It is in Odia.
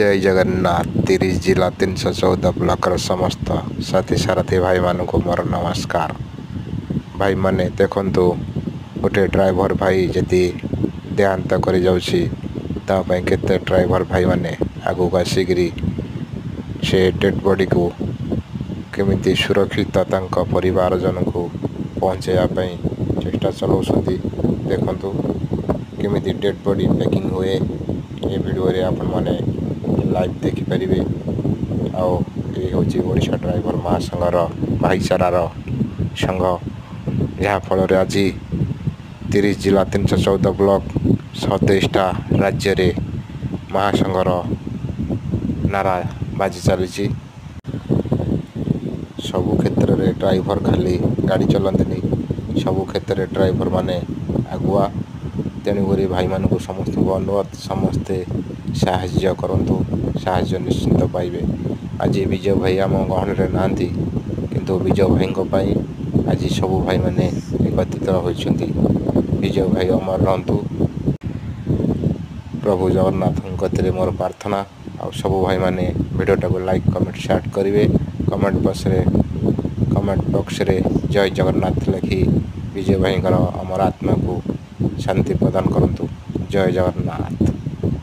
ଜୟ ଜଗନ୍ନାଥ। 30 ଜିଲ୍ଲା 314 ବ୍ଲକର ସମସ୍ତ ସାଥୀ ସାରଥୀ ଭାଇମାନଙ୍କୁ ମୋର ନମସ୍କାର। ଭାଇମାନେ ଦେଖନ୍ତୁ, ଗୋଟେ ଡ୍ରାଇଭର ଭାଇ ଯଦି ଦେହାନ୍ତ କରିଯାଉଛି, ତା ପାଇଁ କେତେ ଡ୍ରାଇଭର ଭାଇମାନେ ଆଗକୁ ଆସିକିରି ସେ ଡେଡ଼୍ ବଡ଼ିକୁ କେମିତି ସୁରକ୍ଷିତ ତାଙ୍କ ପରିବାରଜନଙ୍କୁ ପହଞ୍ଚାଇବା ପାଇଁ ଚେଷ୍ଟା ଚଲାଉଛନ୍ତି। ଦେଖନ୍ତୁ କେମିତି ଡେଡ଼୍ ବଡ଼ି ପ୍ୟାକିଂ ହୁଏ, ଏ ଭିଡ଼ିଓରେ ଆପଣମାନେ ଲାଇଭ୍ ଦେଖିପାରିବେ। ଆଉ ଏ ହେଉଛି ଓଡ଼ିଶା ଡ୍ରାଇଭର ମହାସଂଘର ଭାଇଚାରାର ସଂଘ, ଯାହାଫଳରେ ଆଜି 30 ଜିଲ୍ଲା 314 ବ୍ଲକ 27ଟା ରାଜ୍ୟରେ ମହାସଂଘର ନାରା ବାଜି ଚାଲିଛି। ସବୁ କ୍ଷେତ୍ରରେ ଡ୍ରାଇଭର ଖାଲି ଗାଡ଼ି ଚଲାନ୍ତିନି, ସବୁ କ୍ଷେତ୍ରରେ ଡ୍ରାଇଭର ମାନେ ଆଗୁଆ। ତେଣୁକରି ଭାଇମାନଙ୍କୁ ସମସ୍ତଙ୍କୁ ଅନୁରୋଧ, ସମସ୍ତେ ସାହାଯ୍ୟ କରନ୍ତୁ, ସାହାଯ୍ୟ ନିଶ୍ଚିନ୍ତ ପାଇବେ। ଆଜି ବିଜୟ ଭାଇ ଆମ ଗହଣରେ ନାହାନ୍ତି, କିନ୍ତୁ ବିଜୟ ଭାଇଙ୍କ ପାଇଁ ଆଜି ସବୁ ଭାଇମାନେ ଏକତ୍ରିତ ହୋଇଛନ୍ତି। ବିଜୟ ଭାଇ ଅମର ରହନ୍ତୁ, ପ୍ରଭୁ ଜଗନ୍ନାଥଙ୍କ କତିରେ ମୋର ପ୍ରାର୍ଥନା। ଆଉ ସବୁ ଭାଇମାନେ ଭିଡ଼ିଓଟାକୁ ଲାଇକ୍, କମେଣ୍ଟ, ସେୟାର କରିବେ। କମେଣ୍ଟ ବକ୍ସରେ ଜୟ ଜଗନ୍ନାଥ ଲେଖି ବିଜୟ ଭାଇଙ୍କର ଅମର ଆତ୍ମାକୁ ଶାନ୍ତି ପ୍ରଦାନ କରନ୍ତୁ। ଜୟ ଜଗନ୍ନାଥ।